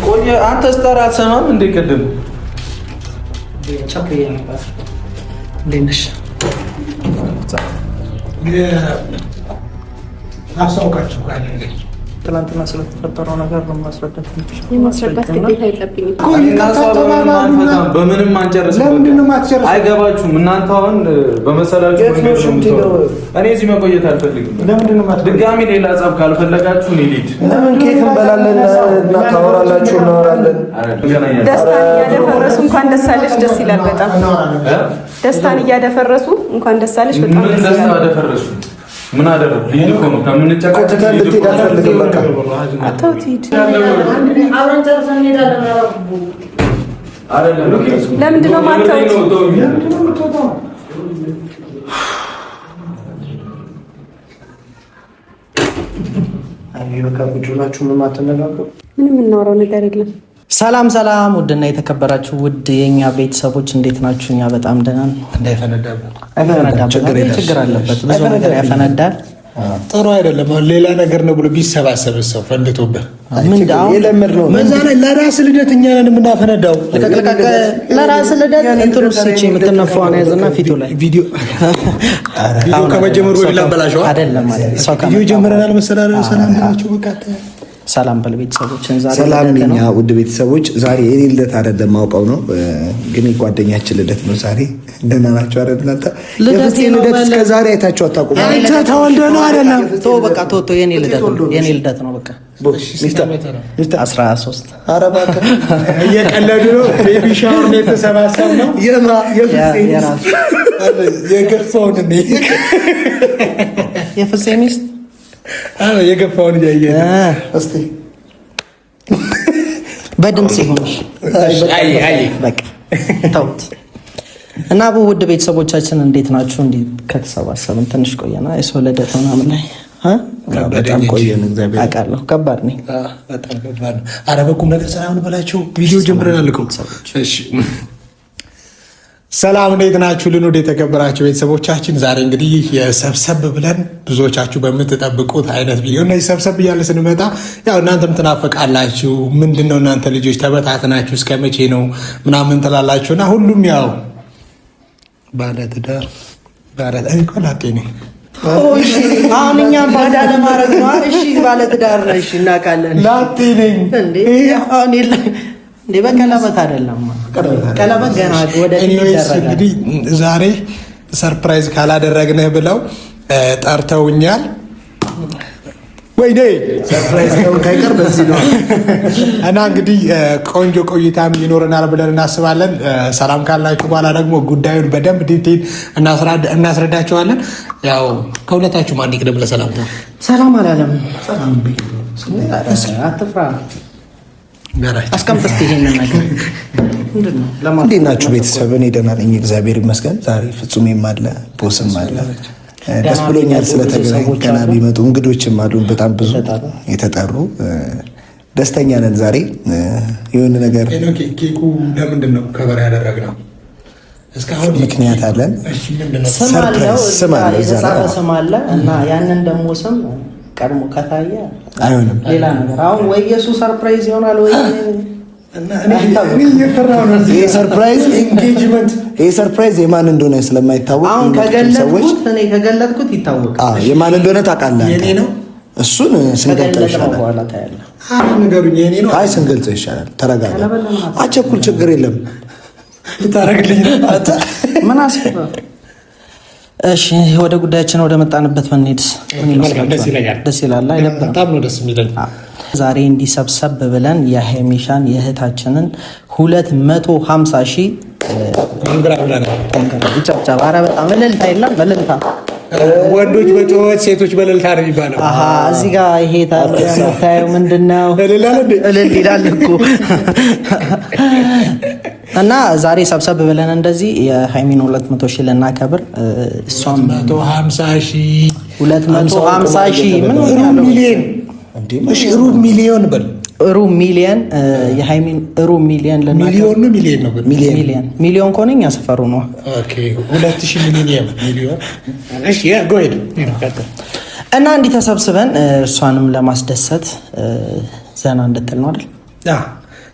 ቆየ አንተ ስጠራ አትሰማም እንዴ? ቅድም እንዴት ነሽ? አስታውቃችሁ ትናንትና ስለተፈጠረው ነገር ነው ማስረዳት የማስረዳት ግዴታ የለብኝም። በምንም አንጨርስም። አይገባችሁም። እናንተ አሁን በመሰላችሁ መንገድ ነው የምትወሩት። እኔ እዚህ መቆየት አልፈልግም። ድጋሚ ሌላ ጸብ ካልፈለጋችሁ እኔ ልሂድ። ለምን ኬክ እንበላለን እና ታወራላችሁ፣ እናወራለን። ደስታን እያደፈረሱ እንኳን ደስ አለሽ። ደስ ይላል በጣም ደስታን እያደፈረሱ እንኳን ደስ አለሽ። በጣም ምን ደስ ደስታ ይላል። አደፈረሱ? ምን አደረጉ? ልሂድ እኮ ነው ከምንጨቃጨቅ ትተህ ልሂድ ልትሄድ እኮ ነው። አልፈልግም። በቃ ተውት ሂድ። አይደለም ለምንድን ነው የማታዩት? በቃ ቁጭ ብላችሁ ምንም አትነጋገሩ። ምንም የምናወራው ነገር የለም። ሰላም ሰላም፣ ውድና የተከበራችሁ ውድ የኛ ቤተሰቦች እንዴት ናችሁ? እኛ በጣም ደህና ነን። አይፈነዳም፣ ችግር የለም። ችግር አለበት፣ ብዙ ነገር ያፈነዳል። ጥሩ አይደለም። አሁን ሌላ ነገር ነው ብሎ ቢሰባሰብ ሰው ፈንድቶብህ ምን አሁን የለመድነው ነው። በዛ ላይ ለራስ ልደት እኛ ነን የምናፈነዳው። ልቀቅልቀቅ። ለራስ ልደት እንትኑ ስቺ የምትነፋውን ያዝና ፊቱ ላይ ቪዲዮ ቪዲዮ ከመጀመሩ በፊት ላበላሸዋ አይደለም ማለት ሰው ቪዲዮ ከመጣ ጀምረናል መሰላል። ሰላም ናቸው። በቃ ሰላም በል ቤተሰቦችን። ዛሬ ሰላም ልደት ነው። የኛ ውድ ቤተሰቦች፣ ዛሬ የኔ ልደት አይደለም ማውቀው ነው፣ ግን የጓደኛችን ልደት ነው ዛሬ። ደህና ናቸው አይደል እናንተ? ልደቴ የፍፄ ነው ልደት በል። እስከ ዛሬ አይታችሁ አታውቁም። አንተ ተወልደ ነው አይደለም? ተው በቃ ተው ተው፣ የኔ ልደት ነው የኔ ልደት ነው በቃ ሚፍታ፣ 13 ኧረ እባክህ እየቀለዱ ነው። baby shower ነው የተሰባሰብ ነው። የማ የፍፄ የራሱ የገፋውን እኔ የፍፄ ሚስት አዎ፣ የገፋውን እያየ ነው። እስቲ በድምጽ ይሁን አይ አይ በቃ ተውት። እና አቡ ውድ ቤተሰቦቻችን እንዴት ናችሁ? እንዲህ ከተሰባሰብን ትንሽ ቆየና የሰው ልደት ምናምን ላይ እ? በጣም ቆየን። እግዚአብሔር አውቃለሁ ከባድ ነኝ። በጣም ከባድ ነው። ኧረ በቁም ነገር ሰላም በላቸው። ቪዲዮ ጀምረናል እኮ። እሺ ሰላም እንዴት ናችሁ? ልንወድ የተከበራችሁ ቤተሰቦቻችን ዛሬ እንግዲህ የሰብሰብ ብለን ብዙዎቻችሁ በምትጠብቁት አይነት ቪዲዮ እነዚህ ሰብሰብ እያለ ስንመጣ ያው እናንተም ትናፈቃላችሁ። ምንድን ነው እናንተ ልጆች ተበታትናችሁ እስከ መቼ ነው ምናምን ትላላችሁ እና ሁሉም ያው ባለትዳር ባለ እኔ እኮ ላጤ ነኝ። አሁን እኛም ባዳ ለማድረግ ነው። እሺ ባለትዳር ነሽ እናውቃለን። ላጤ ነኝ። እንዴ አሁን የለ እንዴ በቀለበት አይደለም ቀለበት ገና ወደፊት Anyways ይደረጋል። እንግዲህ ዛሬ surprise ካላደረግንህ ብለው ጠርተውኛል። ወይኔ surprise ከይቀር በዚህ ነው። እና እንግዲህ ቆንጆ ቆይታም ይኖረናል ብለን እናስባለን። ሰላም ካላችሁ በኋላ ደግሞ ጉዳዩን በደንብ detail እናስረዳቸዋለን። ያው ከሁለታችሁ ማን ይቅደም ለሰላምታ? ሰላም አላለም። አትፍራ፣ አስቀምጥ እስኪ ይሄንን ነገር ምንድን ነው? ለማን እንዴት ናችሁ ቤተሰብ? እኔ ደህና ነኝ እግዚአብሔር ይመስገን። ዛሬ ፍጹሜም አለ ቦስም አለ። ደስ ብሎኛል ስለተገናኘን። ገና ቢመጡ እንግዶችም አሉ በጣም ብዙ የተጠሩ። ደስተኛ ነን ዛሬ የሆነ ነገር ኬኩ ለምንድን ነው cover ያደረግነው? እስካሁን ምክንያት አለን። እሺ፣ ምንድን ነው? ስም አለው surprise ስም አለው እዛ የተጻፈ ላይ። ስም አለ እና ያንን ደግሞ ስም ቀድሞ ከታየ አይሆንም። ሌላ ነገር አሁን ወይ የሱ surprise ይሆናል ወይ እኔ እየፈራሁ ነው። ይሄ surprise engagement ይሄ surprise የማን እንደሆነ ስለማይታወቅ አሁን የሚመጡትም ሰዎች ከገለጥኩት እኔ ከገለጥኩት ይታወቃል። አዎ፣ የማን እንደሆነ ታውቃለህ አንተ። የኔ ነው። እሱን ስንገልጠው ከገለጥነው ይሻላል። በኋላ ታያለህ። አሁን ንገሩኝ፣ የኔ ነው። አይ ስንገልጸው ይሻላል። ተረጋጋ፣ አቸኩል፣ ችግር የለም። ልታረግልኝ ነው? ምን አስፈራ? እሺ ወደ ጉዳያችን ወደ መጣንበት ብንሄድስ ምን ይመስላችኋል? ደስ ይለኛል። ደስ ይላል አይደለም? በጣም ነው ደስ የሚለኝ። ዛሬ እንዲሰብሰብ ብለን የሀይሚሻን የእህታችንን 250 ሺህ congra ብለናል። ይጨብጨብ። ኧረ በጣም እልልታ የለም እልልታ። ወንዶች በጩኸት ሴቶች በእልልታ ነው የሚባለው። አሀ እዚህ ጋር ይሄ የምታየው ምንድን ነው? እልል አለ እንዴ? እልል ይላል እኮ። እና ዛሬ ሰብሰብ ብለን እንደዚህ የሀይሚን 200 ሺህ ልናከብር እሷም 150 ሺህ 250 ሺህ ምን ሩብ ሆኛለሁ? ሚሊዮን እሺ፣ ሩብ ሚሊዮን በል። ሩብ ሚሊየን የሀይሚን ሩብ ሚሊየን ልናከብር ሚሊዮን ነው ሚሊዮን ነው ግን ሚሊየን ሚሊዮን ከሆነ እኛ ሰፈሩ ነው። Okay፣ 2000 ሚሊዮን ሚሊዮን። እሺ፣ yeah go ahead። እና እንዲህ ተሰብስበን እሷንም ለማስደሰት ዘና እንድትል ነው አይደል?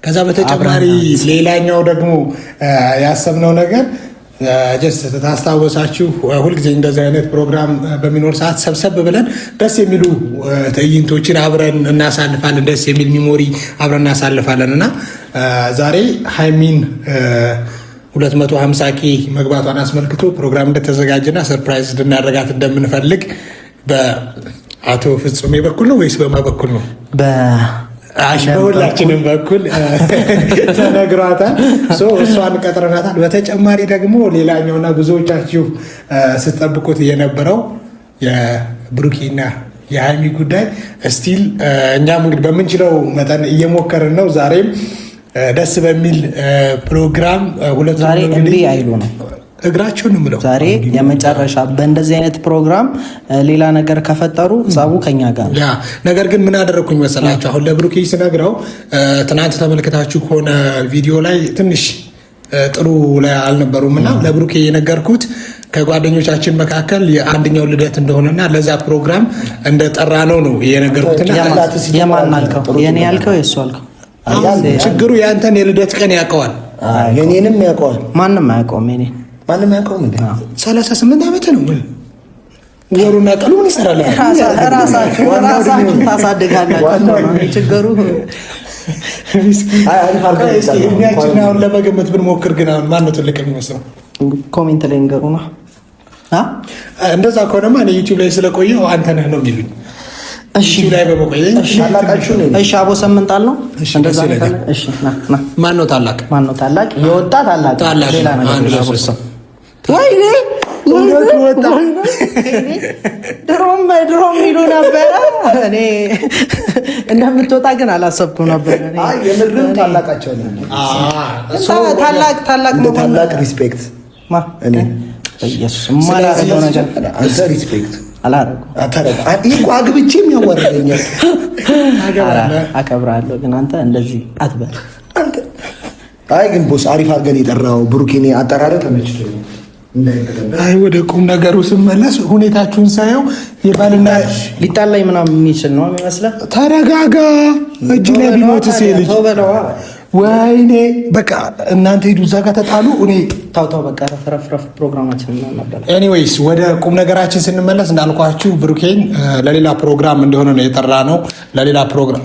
ከዛ በተጨማሪ ሌላኛው ደግሞ ያሰብነው ነገር just ታስታወሳችሁ፣ ሁልጊዜ እንደዚህ አይነት ፕሮግራም በሚኖር ሰዓት ሰብሰብ ብለን ደስ የሚሉ ትዕይንቶችን አብረን እናሳልፋለን። ደስ የሚል memory አብረን እናሳልፋለን እና ዛሬ ሃይሚን 250 K መግባቷን አስመልክቶ ፕሮግራም እንደተዘጋጀና surprise ልናደርጋት እንደምንፈልግ በአቶ ፍጹሜ በኩል ነው ወይስ በማ በኩል ነው? በሁላችንም በኩል ተነግሯታል። እሷን ቀጥረናታል። በተጨማሪ ደግሞ ሌላኛውና ብዙዎቻችሁ ስትጠብቁት የነበረው የብሩኪና የሃይሚ ጉዳይ still እኛም እንግዲህ በምንችለው መጠን እየሞከርን ነው። ዛሬም ደስ በሚል ፕሮግራም ሁለቱም ዛሬ እምቢ አይሉ ነው እግራቸውን ምለው ዛሬ የመጨረሻ በእንደዚህ አይነት ፕሮግራም ሌላ ነገር ከፈጠሩ ጸቡ ከኛ ጋር ያ ነገር ግን ምን አደረግኩኝ መሰላችሁ? አሁን ለብሩኬ ስነግረው ትናንት ተመልክታችሁ ከሆነ ቪዲዮ ላይ ትንሽ ጥሩ ላይ አልነበሩም እና ለብሩኬ የነገርኩት ከጓደኞቻችን መካከል የአንደኛው ልደት እንደሆነና ለዛ ፕሮግራም እንደጠራ ነው ነው የነገርኩትና የማን አልከው? የኔ ያልከው የእሱ አልከው? ችግሩ የአንተን የልደት ቀን ያውቀዋል፣ የኔንም ያውቀዋል። ማንም አያውቀውም የኔ ማንም አያውቀውም። እንዴ 38 ዓመት ነው። ምን ወሩና ቀኑ ምን ይሰራል? ራሳችሁ ታሳድጋላችሁ። ችግሩ እድሜያችን አሁን ለመገመት ብንሞክር ግን አሁን ማነው ትልቅ የሚመስለው? comment ላይ ንገሩና። እንደዛ ከሆነማ እኔ ዩቲዩብ ላይ ስለቆየሁ አንተ ነህ ነው የሚሉኝ። እሺ ላይ በመቆየት እሺ፣ አቦ ሰምንጣል ነው እንደዛ። እሺ ና ና፣ ማነው ታላቅ? ማነው ታላቅ? የወጣ ታላቅ ሌላ ነገር ወይኔ ድሮም ድሮም ይሉ ነበረ። እኔ እንደምትወጣ ግን አላሰብኩም ነበር። የምርም ታላቃቸው ታላቅ ታላቅ ታላቅ respect እኔ ኢየሱስ የማላደርገው ነገር አንተ respect አላደርገውም። ይህ እኮ አግብቼም ያዋርደኛል። አከብራለሁ፣ ግን አንተ እንደዚህ አትበል። አይ ግን boss አሪፍ አድርገን የጠራው ብሩኬኔ አጠራረ ተመችቶኛል። አይ ወደ ቁም ነገሩ ስመለስ ሁኔታችሁን ሳየው የባልና ሊጣላኝ ምናምን የሚችል ነው የሚመስለው። ተረጋጋ። እጅ ላይ ቢሞት ልጅ ወይኔ በቃ እናንተ ሂዱ እዛ ጋር ተጣሉ። እኔ ታው ታው በቃ ረፍረፍ ፕሮግራማችን ነበር። Anyways ወደ ቁም ነገራችን ስንመለስ እንዳልኳችሁ ብሩኬን ለሌላ ፕሮግራም እንደሆነ ነው የጠራ ነው። ለሌላ ፕሮግራም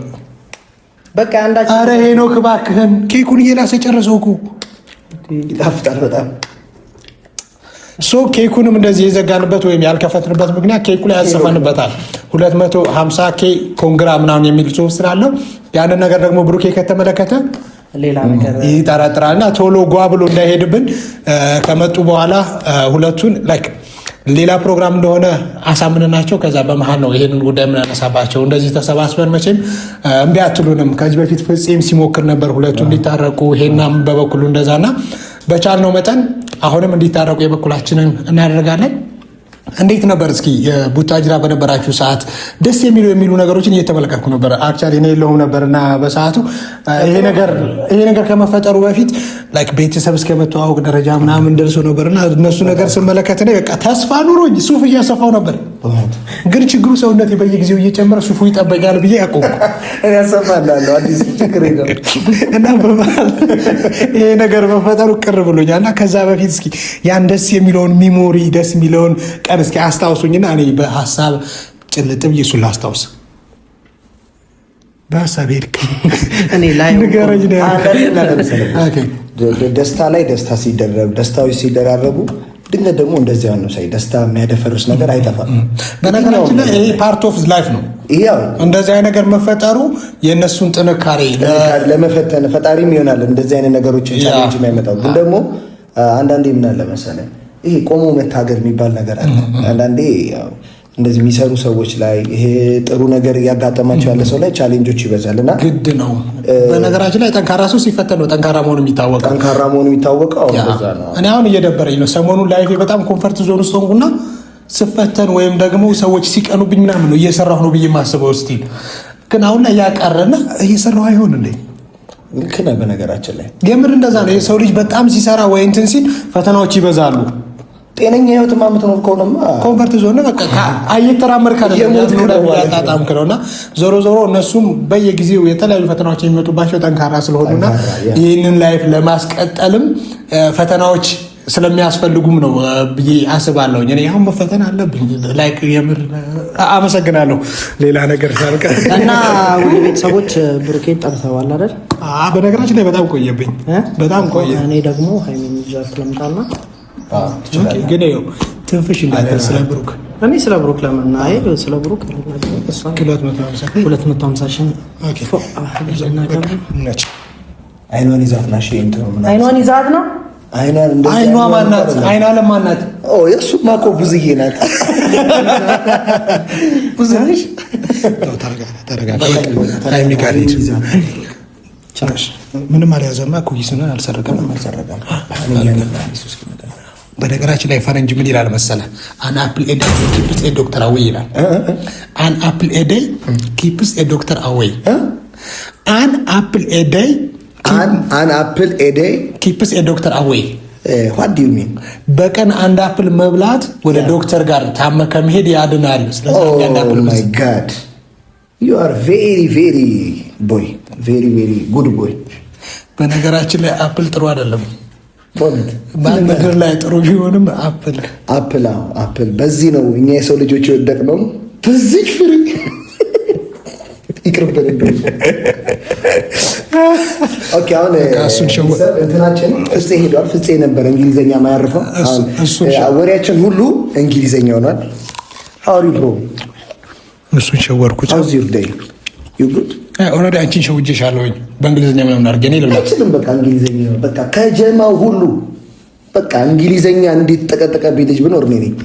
በቃ አንዳችን። አረ ሄኖክ እባክህን ኬኩን እየላሰ ጨረሰው እኮ ይጣፍጣል በጣም። So ኬኩንም እንደዚህ የዘጋንበት ወይም ያልከፈትንበት ምክንያት ኬኩ ላይ ያጽፈንበታል 250 K congra ምናምን የሚል ጽሁፍ ስላለው ያንን ነገር ደግሞ ብሩኬ ከተመለከተ ሌላ ነገር ይጠረጥራል እና ቶሎ ጓ ብሎ እንዳይሄድብን ከመጡ በኋላ ሁለቱን like ሌላ ፕሮግራም እንደሆነ አሳምንናቸው። ከዛ በመሀል ነው ይሄንን ጉዳይ የምናነሳባቸው። እንደዚህ ተሰባስበን መቼም እምቢ አትሉንም። ከዚህ በፊት ፍፄም ሲሞክር ነበር ሁለቱ እንዲታረቁ፣ ሄናም በበኩሉ እንደዛና በቻልነው መጠን አሁንም እንዲታረቁ የበኩላችንን እናደርጋለን። እንዴት ነበር እስኪ ቡታጅራ በነበራችሁ ሰዓት ደስ የሚሉ የሚሉ ነገሮችን እየተመለከትኩ ነበር። Actually እኔ የለሁም ነበር እና በሰዓቱ ይሄ ነገር ከመፈጠሩ በፊት like ቤተሰብ እስከመተዋወቅ ደረጃ ምናምን ደርሶ ነበር እና እነሱ ነገር ስመለከት እኔ በቃ ተስፋ ኑሮኝ ሱፍ እያሰፋው ነበር። ግን ችግሩ ሰውነቴ በየጊዜው እየጨመረ ሱፉ ይጠበኛል ብዬ ያቆምኩ አዲስ ችግር እና በመሀል ይሄ ነገር መፈጠሩ ቅር ብሎኛል። እና ከዛ በፊት እስኪ ያን ደስ የሚለውን memory ደስ የሚለውን ቀን እስኪ አስታውሱኝና እኔ በሀሳብ ጭልጥ ብዬ እሱን ላስታውስ። በሀሳብ ሄድክ እኔ ላይ ንገረኝ ነው ያልኩህ። ደስታ ላይ ደስታ ሲደረብ ደስታዎች ሲደራረቡ ድንገት ደግሞ እንደዚህ ነው ሳይ ደስታ የሚያደፈርስ ነገር አይጠፋም። በነገራችን ላይ ይሄ part of life ነው። ያው እንደዚህ አይነት ነገር መፈጠሩ የእነሱን ጥንካሬ ለመፈተን ፈጣሪም ይሆናል እንደዚህ አይነት ነገሮችን challenge የሚያመጣው። ግን ደግሞ አንዳንዴ ምን አለ መሰለህ ይሄ ቆሞ መታገል የሚባል ነገር አለ። አንዳንዴ ያው እንደዚህ የሚሰሩ ሰዎች ላይ ይሄ ጥሩ ነገር እያጋጠማቸው ያለ ሰው ላይ challenge ኦች ይበዛል እና ግድ ነው። በነገራችን ላይ ጠንካራ ሰው ሲፈተን ነው ጠንካራ መሆኑ የሚታወቀው። ጠንካራ መሆኑ የሚታወቀው እንደዛ ነው። እኔ አሁን እየደበረኝ ነው ሰሞኑን life ኤ በጣም comfort zone ውስጥ ሆንኩና ስፈተን ወይም ደግሞ ሰዎች ሲቀኑብኝ ምናምን ነው እየሰራሁ ነው ብዬ የማስበው። still ግን አሁን ላይ ያቀረና እየሰራሁ አይሆን እንዴ? ልክ ነህ። በነገራችን ላይ የምር እንደዛ ነው። የሰው ልጅ በጣም ሲሰራ ወይ እንትን ሲል ፈተናዎች ይበዛሉ። ጤነኛ ህይወትማ የምትኖር ከሆነማ comfort zone በቃ እየተራመድክ አይደለም ነው እና ዞሮ ዞሮ እነሱም በየጊዜው የተለያዩ ፈተናዎች የሚመጡባቸው ጠንካራ ስለሆኑና ይህንን life ለማስቀጠልም ፈተናዎች ስለሚያስፈልጉም ነው ብዬ አስባለሁ። እኔ አሁን መፈተን አለብኝ። Like የምር አመሰግናለሁ። ሌላ ነገር ሳልቀ እና ውድ ቤተሰቦች ብሩኬን ጠርተዋል አይደል? በነገራችን ላይ በጣም ቆየብኝ፣ በጣም ቆየ። እኔ ደግሞ ሃይሚን ይዣት ልምጣና ግን ይኸው ትንፍሽ እንዳትል ስለ ብሩክ። እኔ ስለ ብሩክ ለምን አይ ስለ ብሩክ 250 ሺህ አይኗን ይዛት አይኗን ይዛት ነው አይኗ ማናት? አይኗ ለማናት? ኦ የእሱማ እኮ ብዙዬ ናት። ብዙ ነሽ። ምንም አልያዘማ እኮ ኪሱን አልሰረቀም። በነገራችን ላይ ፈረንጅ ምን ይላል መሰለ? An apple a day keeps a doctor away ይላል። An apple a day keeps a doctor away። An apple a day An apple a day keeps a doctor away። What do you mean? በቀን አንድ apple መብላት ወደ ዶክተር ጋር ታመህ ከመሄድ ያድናል። ስለዚህ አንድ apple My God, you are very very boy, very very good boy። በነገራችን ላይ apple ጥሩ አይደለም። በምድር ላይ ጥሩ ቢሆንም apple Apple apple። በዚህ ነው እኛ የሰው ልጆች የወደቅነው። በዚች ፍሬ ይቅርብን። Okay አሁን እንትናችን ፍፄ ሄዷል። ፍፄ ነበር እንግሊዘኛ ማያርፈው። ወሬያችን ሁሉ እንግሊዘኛ ሆኗል። How are you, bro? እሱን ሸወርኩት። How's your day? You good? Already አንቺን ሸውጄሻለሁኝ በእንግሊዝኛ ምናምን አድርጌ እኔ ልብላ አይችልም። በቃ እንግሊዘኛ በቃ ከጀማው ሁሉ በቃ እንግሊዘኛ እንዴት ጠቀጠቀብኝ ልጅ ብኖር እኔ ነኝ።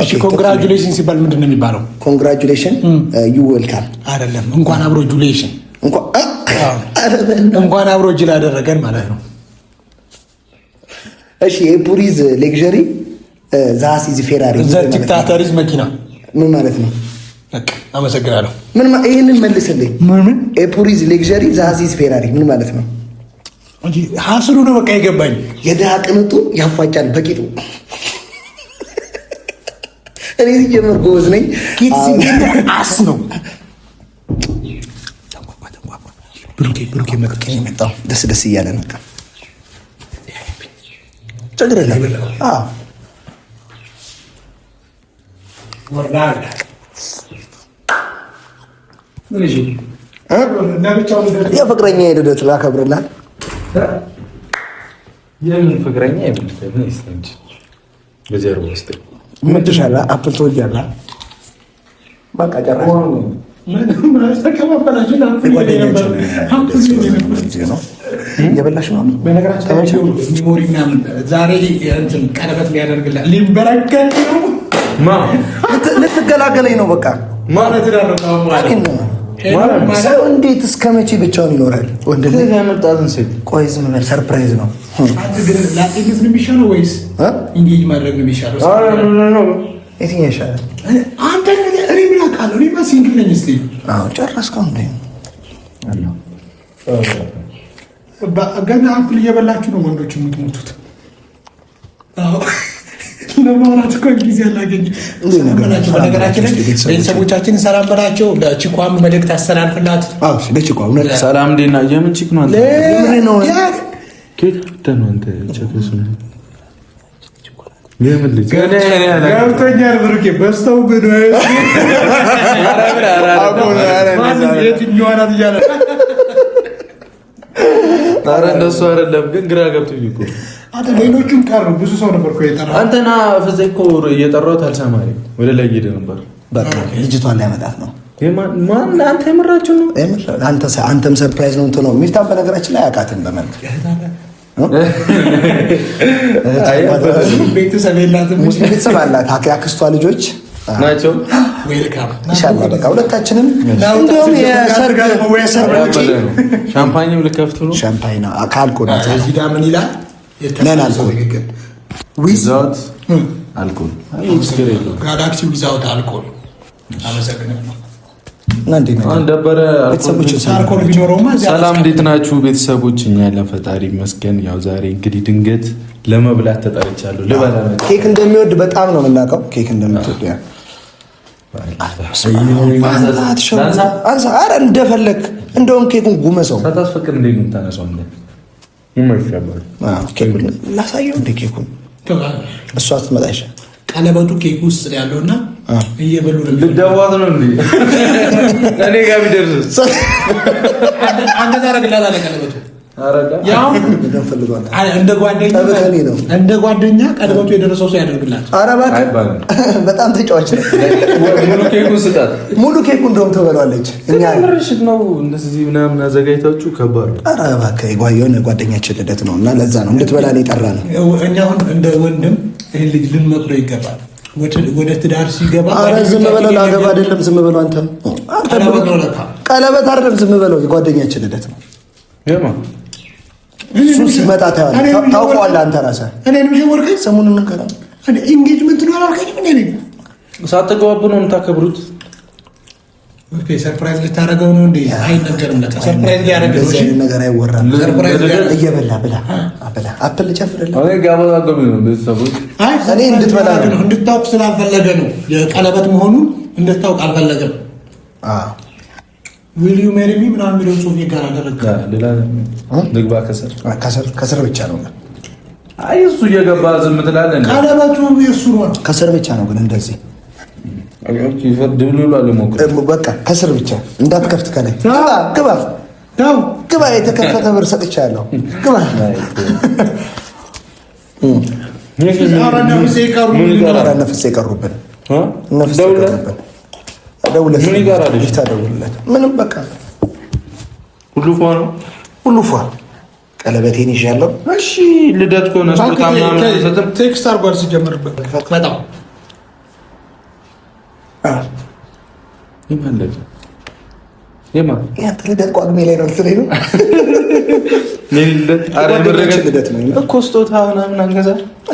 እሺ congratulation ሲባል ምንድን ነው የሚባለው? Congratulation, you welcome። አይደለም፣ እንኳን አብሮ ጁሌሽን፣ እንኳን አብሮ ጅል አደረገን ማለት ነው። እሺ a poor is luxury, the ass is Ferrari። The dictator is መኪና ምን ማለት ነው? አመሰግናለሁ። ምን ይሄንን መልስልኝ። ምን a poor is luxury, the ass is Ferrari ምን ማለት ነው? ሀስሉ ነው በቃ የገባኝ። የድሃ ቅንጡ ያፏጫል በቂጡ። እኔ ሲጀምር ጎበዝ ነኝ። ጌት ሲጀምር ass ነው። ብሩኬ ብሩኬ መጣው ደስ ደስ እያለ ነው። ችግር የለም። አዎ የፍቅረኛ ልደት ላከብርላል። የምን ፍቅረኛ? በጀርባ ውስጥ ምትሻላ apple ትወጃለህ? በቃ ጨረስን። እየበላሽ ነው። በነገራችን ላይ memory ምናምን ዛሬ እንትን ቀለበት ሊያደርግልህ ሊበረከት ነው። ልትገላገለኝ ነው። በቃ ማለት ነው። ሰው እንዴት እስከ መቼ ብቻውን ይኖራል? ወንድሜ ቆይ ዝም በል፣ surprise ነው። አንተ ግን ላጤነት ነው የሚሻለው ወይስ engage ማድረግ ነው የሚሻለው? የትኛው ይሻላል? አንተ እኔ ምን አውቃለሁ? እኔማ single ነኝ። እስኪ አዎ ጨረስከው እንዴ? ገና apple እየበላችሁ ነው ወንዶች የምትሞቱት። ለማውራት እኮ ጊዜ አላገኝም። በነገራችን ላይ ቤተሰቦቻችን ሰላም በላቸው። ለቺኳም መልእክት አስተላልፍላት። ለቺኳ እውነት ሰላም እንዴት ናችሁ? የምን chick ነው አንተ? ከየት አምጥተህ ነው አንተ? ቸከሱ ነው የምን ልጅ ገብቶኛል። ብሩኬ በዝተውብህ ነው። የትኛዋ ናት እያለ ኧረ እንደሱ አይደለም ግን ግራ ገብቶኝ እኮ አንተ ሌሎቹም ቀሩ። ብዙ ሰው ነበር እኮ የጠራው። አንተና ፍፄ እኮ እየጠራሁት አልሰማህም። ወደ ላይ እየሄደ ነበር። በቃ ልጅቷን ሊያመጣት ነው። ማን አንተ የምራችሁ ነው? አንተም surprise ነው እንትኑ ነው። ሚፍታ በነገራችን ላይ አያውቃትም በመልክ ቤተሰብ የላትም። ሙስሊም ቤተሰብ አላት። የአክስቷ ልጆች ናቸው። ኢንሻአላህ በቃ ሁለታችንም እንደውም የሰርግ ወጪ ሻምፓኝም ልከፍቱ ነው። ሻምፓኝ ነው ከአልኮል ነፃ እዚህ ጋር ምን ይላል? ነን alcohol without alcohol ጋላክሲ without alcohol። አመሰግናለሁ። እና እንዴት ነው ደበረ? አልኮል ቢኖረውማ ሰላም፣ እንዴት ናችሁ ቤተሰቦች? እኛ ያለን ፈጣሪ ይመስገን። ያው ዛሬ እንግዲህ ድንገት ለመብላት ተጠርቻለሁ። ልበላ ነው። ኬክ እንደሚወድ በጣም ነው የምናውቀው። ኬክ እንደምትወድ yeah አንሳ። ኧረ እንደፈለግ እንደውም ኬኩን ጉመሰው። ሳታስፈቅድ እንዴት ነው የምታነሳው? ኬኩን ላሳየው እንደ ኬኩን እሷ ስትመጣ ይሻላል። ቀለበቱ ኬክ ውስጥ ያለውና እየበሉ ነው። ልደዋት ነው እንዴ? እኔ ጋር ቢደርስስ አንተ ታደርግላታለህ። ቀለበቱ እንደ ጓደኛ ቀለበቱ የደረሰው ሰው ያደርግላት። ኧረ እባክህ በጣም ተጫዋች ነው። ሙሉ ኬኩን ስጣት። ሙሉ ኬኩ እንደውም ትበሏለች። እኛ ምርሽት ነው እንደዚህ ምናምን አዘጋጅታችሁ ከባድ ነው። ኧረ እባክህ የሆነ ጓደኛችን ልደት ነው እና ለዛ ነው እንድትበላ ነው የጠራነው። እኛ አሁን እንደ ወንድም ይህን ልጅ ልንመክረው ይገባል። ወደ ትዳር ሲገባ ኧረ ዝም በለው፣ ላገባ አይደለም ዝም በለው አንተ። ቀለበት አይደለም ዝም በለው፣ የጓደኛችን ልደት ነው። እሱ ሲመጣ ታየዋለህ፣ ታውቀዋለህ አንተ ራስህ። እኔንም ሸወርከኝ። ስሙን እንንገረው። engagement ነው አላልከኝም? እኔ ሳትግባቡ ነው የምታከብሩት። okay፣ surprise ልታደርገው ነው እንዴ? አይነገርም። ለካ surprise ሊያደርግ ነው። እንደዚህ አይነት ነገር አይወራም። እየበላ ብላ ብላ apple ልጨምርልህ። እኔ እንድትበላ ነው። እንድታውቅ ስላልፈለገ ነው። የቀለበት መሆኑን እንድታውቅ አልፈለገም። Will you marry me ምናምን የሚለው ጽሑፍ ጋር አደረገ። ልግባ ከስር ከስር ብቻ ነው። አይ እሱ እየገባ ዝም ትላለህ። ቀለበቱ የእሱ ነው። ከስር ብቻ ነው ግን እንደዚህ በቃ ከስር ብቻ እንዳትከፍት። ከላይ ግባ ግባ። የተከፈተ ብር ሰጥቻለሁ። ግባ። ነፍስ የቀሩብን ደውልለት። ምንም በቃ ሁሉ ፏ ነው፣ ሁሉ ፏ። ቀለበቴን ይዣለሁ። እሺ ልደት ከሆነ ስጦታ ምናምን text አድርጓል ሲጀምርበት በጣም ያንተ ልደት ጳጉሜ ላይ ነው ልትለኝ ነው? ልደት ነው እኮ ስጦታ ምናምን አንገዛ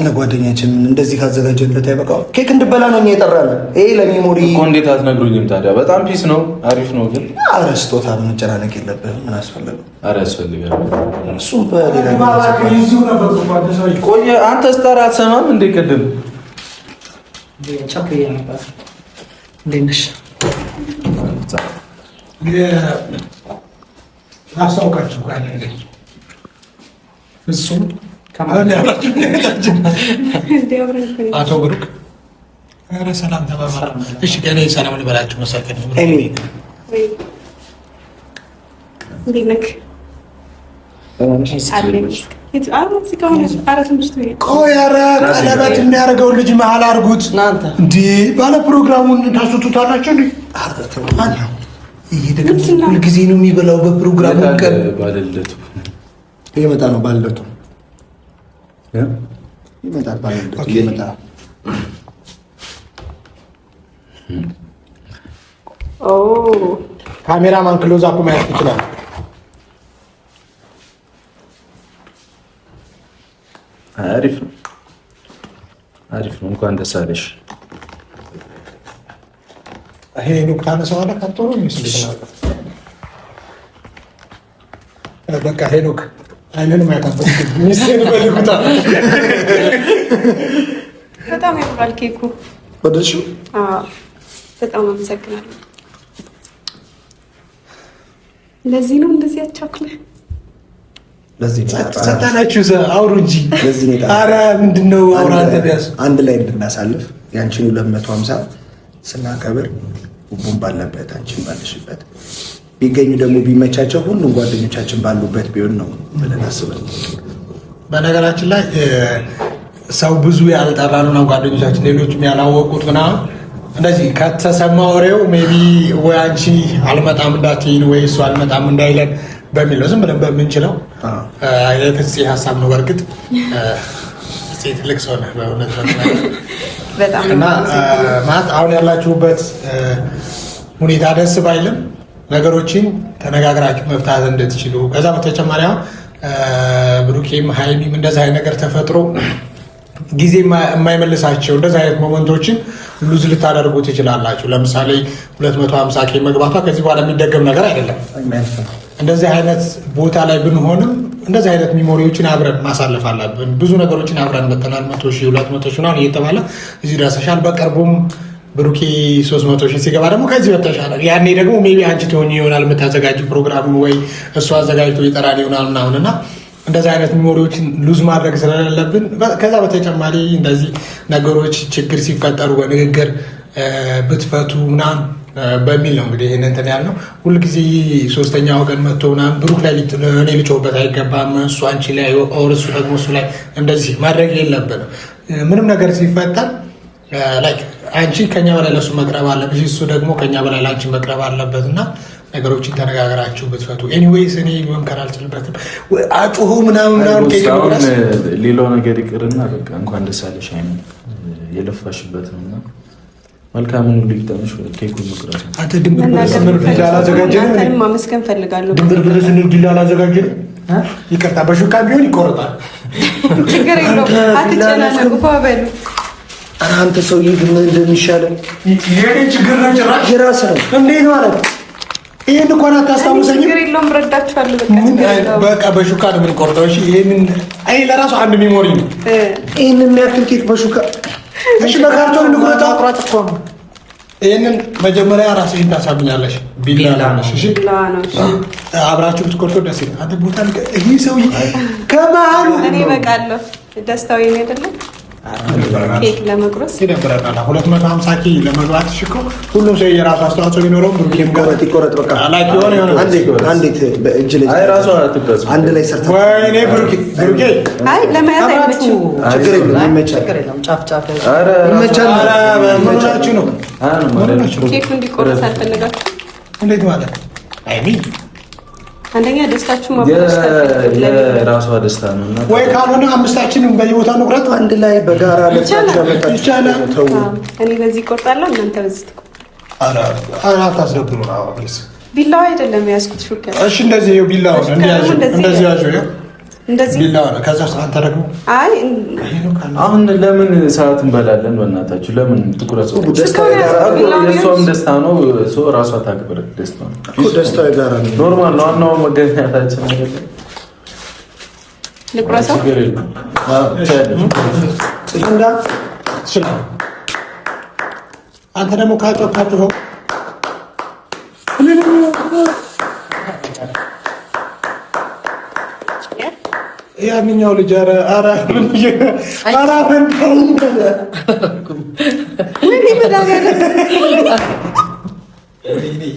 ለጓደኛችን እንደዚህ ካዘጋጀንለት አይበቃውም? ኬክ እንድበላ ነው እኛ የጠራነው። ይሄ ለ memory እኮ እንዴት አትነግሩኝም ታዲያ? በጣም peace ነው፣ አሪፍ ነው። ግን ኧረ ስጦታ መጨናነቅ የለብህም። ምን አስፈለገው? ኧረ ያስፈልጋል። እሱ በሌላ ቆየ። አንተ ስጠራ አትሰማም እንዴ? ቅድም ቸኩዬ ነበር። እንዴት ነሽ? ላስታውቃችሁ ፍጹም አቶ ብሩክ ኧረ ሰላም ተባባሉ። እሺ ገና ሰላም ልበላችሁ መሰለኝ። ቆይ ኧረ ቀለበት የሚያደርገውን ልጅ መሀል አድርጉት እንዴ! ባለ ፕሮግራሙን ታስቱታላችሁ እንዴ? ይሄ ደግሞ ሁልጊዜ ነው የሚበላው በፕሮግራሙ ቀን እየመጣ ነው። ባለልደቱ ይመጣል። ባለልደቱ እየመጣ cameraman close up ማየት ይችላል። አሪፍ ነው፣ አሪፍ ነው። እንኳን ደስ አለሽ። ይሄ ሉክ ታነሳዋለህ። ከአንተ ነው በቃ ሄኖክ አይንን ማየት አልፈልግም። ሚስቴን እፈልጉታል። በጣም ያምራል ኬኩ። ወደድሽው? አዎ፣ በጣም አመሰግናለሁ። ለዚህ ነው እንደዚህ አቻኩለህ ጸጥ አውሩ እንጂ። ኧረ ምንድን ነው አውራ አንተ። ቢያንስ አንድ ላይ እንድናሳልፍ ያንቺን 250 ስናከብር ቡቡን ባለበት አንቺን ባለሽበት ቢገኙ ደግሞ ቢመቻቸው ሁሉም ጓደኞቻችን ባሉበት ቢሆን ነው ብለን አስበን። በነገራችን ላይ ሰው ብዙ ያልጠራነው ነው ጓደኞቻችን፣ ሌሎችም ያላወቁት ምናምን እንደዚህ ከተሰማ ወሬው maybe ወይ አንቺ አልመጣም እንዳትይን ወይ እሱ አልመጣም እንዳይለን በሚል ነው ዝም ብለን በምንችለው የፍፄ ሀሳብ ነው። በእርግጥ ፍፄ ትልቅ ሰው ነህ በእውነት እና ማለት አሁን ያላችሁበት ሁኔታ ደስ ባይልም ነገሮችን ተነጋግራችሁ መፍታት እንድትችሉ ከዛ በተጨማሪ አሁን ብሩኬም ሀይሚም እንደዚህ አይነት ነገር ተፈጥሮ ጊዜ የማይመልሳቸው እንደዚህ አይነት moment ኦችን lose ልታደርጉ ትችላላችሁ። ለምሳሌ 250 K መግባቷ ከዚህ በኋላ የሚደገም ነገር አይደለም። እንደዚህ አይነት ቦታ ላይ ብንሆንም እንደዚህ አይነት memory ዎችን አብረን ማሳለፍ አለብን። ብዙ ነገሮችን አብረን መተናል። 100,000 200,000 ምናምን እየተባለ እዚህ ደርሰሻል። በቅርቡም ብሩኬ 300,000 ሲገባ ደግሞ ከዚህ በተሻለ ያኔ ደግሞ maybe አንቺ ትሆኚ ይሆናል የምታዘጋጅ ፕሮግራሙን ወይ እሱ አዘጋጅቶ ይጠራል ይሆናል ምናምን እና እንደዚህ አይነት memory ዎችን lose ማድረግ ስለሌለብን ከዛ በተጨማሪ እንደዚህ ነገሮች ችግር ሲፈጠሩ በንግግር ብትፈቱ ምናምን በሚል ነው እንግዲህ ይህን እንትን ያልነው። ሁልጊዜ ሶስተኛ ወገን መጥቶ ምናምን ብሩክ ላይ እኔ ልጮህበት አይገባም፣ እሱ አንቺ ላይ or እሱ ደግሞ እሱ ላይ እንደዚህ ማድረግ የለብንም። ምንም ነገር ሲፈጠር like አንቺ ከኛ በላይ ለእሱ መቅረብ አለብሽ፣ እሱ ደግሞ ከኛ በላይ ለአንቺ መቅረብ አለበት እና ነገሮችን ተነጋግራችሁ ብትፈቱ። Anyways እኔ መምከር አልችልበትም። አጩሁ ምናምን ምናምን ሌላው ነገር ይቅርና በቃ እንኳን ደስ አለሽ አይሚ፣ የለፋሽበት ነው እና መልካምን ሁሉ ይግጠምሽ። ኬኩን መቁረጥ ነው። አንተ ድንብር ብር ስንል ቢላ አላዘጋጀንም። ማመስገን ፈልጋለሁ። ድንብር ብር ስንል ቢላ አላዘጋጀንም። ይቅርታ፣ በሹካ ቢሆን ይቆረጣል። ችግር የለውም። አትጨናነቁ፣ በሉ። አንተ ሰውዬ ግን ምን እንደሚሻለን የኔ ችግር ነው። ጭራሽ የራስህ ነው። እንዴት ማለት ይሄን እንኳን አታስታውሰኝም። ችግር የለውም፣ ረዳችኋለሁ። በቃ በሹካ ነው የምንቆርጠው። እሺ ይሄንን አይ ለራሱ አንድ memory ነው። ይሄንን የሚያክል ኬክ በሹካ እሺ፣ በካርቶን እንቁረጠው። መቁረጥ እኮ ነው። ይሄንን መጀመሪያ ራስሽን ታሳምኛለሽ። ቢላ ነው። እሺ አብራችሁ ብትቆርጡ ደስ ይላል። አንተ ቦታ ይሄ ሰውዬ ከመሀሉ እኔ እበቃለሁ። ደስታው የኔ አይደለም። ኬክ ለመቁረስ ይደብረናል። 250 K ለመግባት እሺ እኮ ሁሉም ሰው የራሱ አስተዋጽኦ ቢኖረውም ብሩኬም ጋር ይቆረጥ በቃ like የሆነ የሆነ አንዴ በእጅ ላይ አይ ራሷ አትቁረጽ። አንድ ላይ ሰርተህ ወይኔ ብሩኬ ብሩኬ አይ ለመያዝ አይመችም። ችግር የለም ይመቻል፣ ችግር የለም። ጫፍ ጫፍ ኧረ ይመቻል። ኧረ ምን ሆናችሁ ነው? ኬኩ እንዲቆረስ አልፈለጋችሁም? እንዴት ማለት አይሚ አንደኛ ደስታችሁ ማበላሸት አልፈልግም። የራሷ ደስታ ነው እና ወይ ካልሆነ አምስታችንም በየቦታው እንቁረጥ። አንድ ላይ በጋራ ለፍታችሁ ያመጣችሁ ይቻላል። ተው። እኔ በዚህ እቆርጣለሁ፣ እናንተ በዚህ ትቆርጣላችሁ። ኧረ አታስደብሩ። አዎ please። ቢላዋ አይደለም የያዝኩት ሹካ። እሺ እንደዚህ ይኸው ቢላውን እንደዚህ እንደዚህ ያዥው፣ ይኸው እንደዚህ ቢላውን። ከዛ አንተ ደግሞ አይ አሁን ለምን ሰዓት እንበላለን? በእናታችሁ ለምን ትቁረጽ? ደስታው የጋራ ነው። የእሷም ደስታ ነው። እሱ ራሷ ታክብር። ደስታ ነው፣ ደስታው የጋራ ነው። Normal ነው። ዋናው መገናኘታችን አይደለም። ልቁረሰው። ችግር የለም። አዎ ትችያለሽ። እንዳ ትችላለህ። አንተ ደግሞ ካጮህ ካጮኸው ያንኛው ልጅ ኧረ ኧረ ኧረ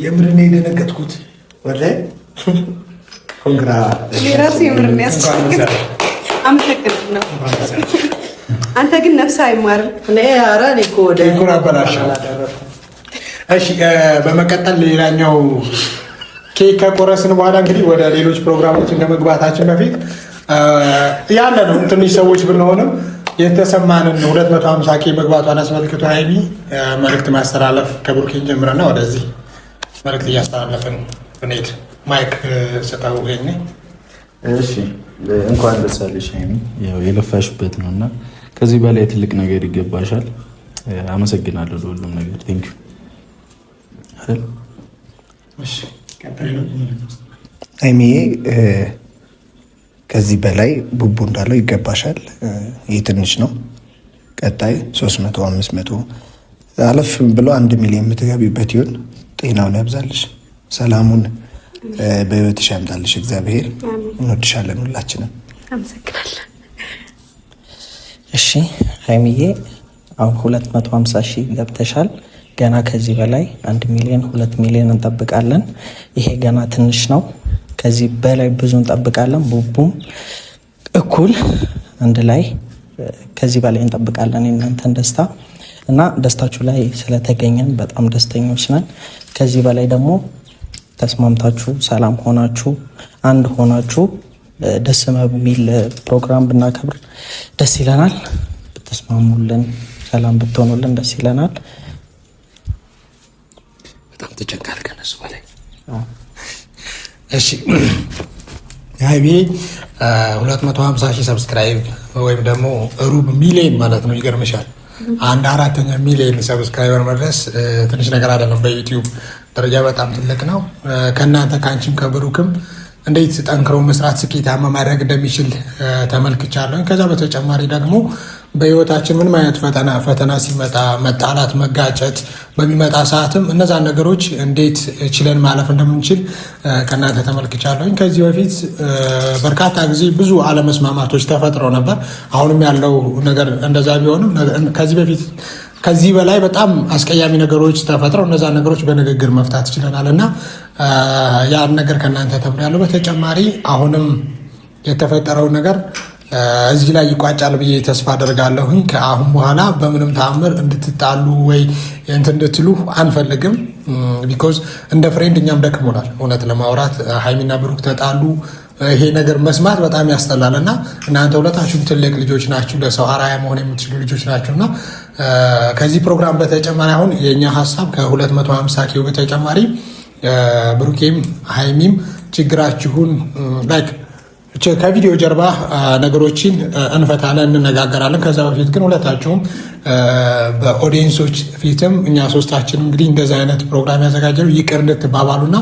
የምር ነው የደነገጥኩት። ወላሂ congra እኔ ራሱ የምር ነው ያስደነገጥኩት። አመሰግናለሁ። አንተ ግን ነፍስህ አይማርም። እኔ ኧረ እኔ እኮ ወደ ኬኩን አበላሸው። እሺ በመቀጠል ሌላኛው ኬክ ከቆረስን በኋላ እንግዲህ ወደ ሌሎች ፕሮግራሞች እንደመግባታችን በፊት ያለ ነው ትንሽ ሰዎች ብንሆንም የተሰማንን 250 K መግባቷን አስመልክቶ ሀይሚ መልእክት ማስተላለፍ ከብሩኬን ጀምረና ወደዚህ መልእክት እያስተላለፍን ብንሄድ mic ስጠው። ይሄኔ እሺ እንኳን ደስ አለሽ ሀይሚ፣ ያው የለፋሽበት ነው እና ከዚህ በላይ ትልቅ ነገር ይገባሻል። አመሰግናለሁ ለሁሉም ነገር thank you አይደል? ሀይሚዬ ከዚህ በላይ ቡቡ እንዳለው ይገባሻል። ይህ ትንሽ ነው። ቀጣይ 300 500 አለፍ ብሎ 1 ሚሊዮን የምትገቢበት ይሁን። ጤናውን ያብዛልሽ፣ ሰላሙን በህይወትሽ ያምጣልሽ እግዚአብሔር። እንወድሻለን ሁላችንም። አመሰግናለሁ። እሺ ሀይሚዬ አሁን 250 ሺህ ገብተሻል። ገና ከዚህ በላይ 1 ሚሊዮን 2 ሚሊዮን እንጠብቃለን። ይሄ ገና ትንሽ ነው። ከዚህ በላይ ብዙ እንጠብቃለን። ቡቡም እኩል አንድ ላይ ከዚህ በላይ እንጠብቃለን የእናንተን ደስታ እና ደስታችሁ ላይ ስለተገኘን በጣም ደስተኞች ነን። ከዚህ በላይ ደግሞ ተስማምታችሁ ሰላም ሆናችሁ አንድ ሆናችሁ ደስ የሚል ፕሮግራም ብናከብር ደስ ይለናል። ብትስማሙልን፣ ሰላም ብትሆኑልን ደስ ይለናል። በጣም ተጨንቃል ከነሱ በላይ። እሺ ሀይሚ 250 ሺህ subscribe ወይም ደግሞ ሩብ ሚሊዮን ማለት ነው። ይገርምሻል። 1.4 ሚሊዮን subscriber መድረስ ትንሽ ነገር አይደለም። በዩቲዩብ ደረጃ በጣም ትልቅ ነው። ከእናንተ ከአንቺም ከብሩክም እንዴት ጠንክሮ መስራት ስኬታማ ማድረግ እንደሚችል ተመልክቻለሁ። ከዛ በተጨማሪ ደግሞ በህይወታችን ምንም አይነት ፈተና ሲመጣ መጣላት፣ መጋጨት በሚመጣ ሰዓትም እነዛን ነገሮች እንዴት ችለን ማለፍ እንደምንችል ከእናንተ ተመልክቻለሁኝ። ከዚህ በፊት በርካታ ጊዜ ብዙ አለመስማማቶች ተፈጥረው ነበር። አሁንም ያለው ነገር እንደዛ ቢሆንም ከዚህ በፊት ከዚህ በላይ በጣም አስቀያሚ ነገሮች ተፈጥረው እነዛ ነገሮች በንግግር መፍታት ችለናል እና ያን ነገር ከእናንተ ተምሬያለሁ። በተጨማሪ አሁንም የተፈጠረው ነገር እዚህ ላይ ይቋጫል ብዬ ተስፋ አደርጋለሁኝ። ከአሁን በኋላ በምንም ተአምር እንድትጣሉ ወይ እንትን እንድትሉ አንፈልግም። because እንደ friend እኛም ደክሞናል። እውነት ለማውራት ሀይሚና ብሩክ ተጣሉ ይሄ ነገር መስማት በጣም ያስጠላል። እና እናንተ ሁለታችሁም ትልቅ ልጆች ናችሁ፣ ለሰው አርአያ መሆን የምትችሉ ልጆች ናችሁ። እና ከዚህ ፕሮግራም በተጨማሪ አሁን የእኛ ሀሳብ ከ250 K በተጨማሪ ብሩኬም ሀይሚም ችግራችሁን like ከቪዲዮ ጀርባ ነገሮችን እንፈታለን፣ እንነጋገራለን። ከዛ በፊት ግን ሁለታችሁም በ audience ኦች ፊትም እኛ ሶስታችን እንግዲህ እንደዚህ አይነት ፕሮግራም ያዘጋጀነው ይቅር እንድትባባሉና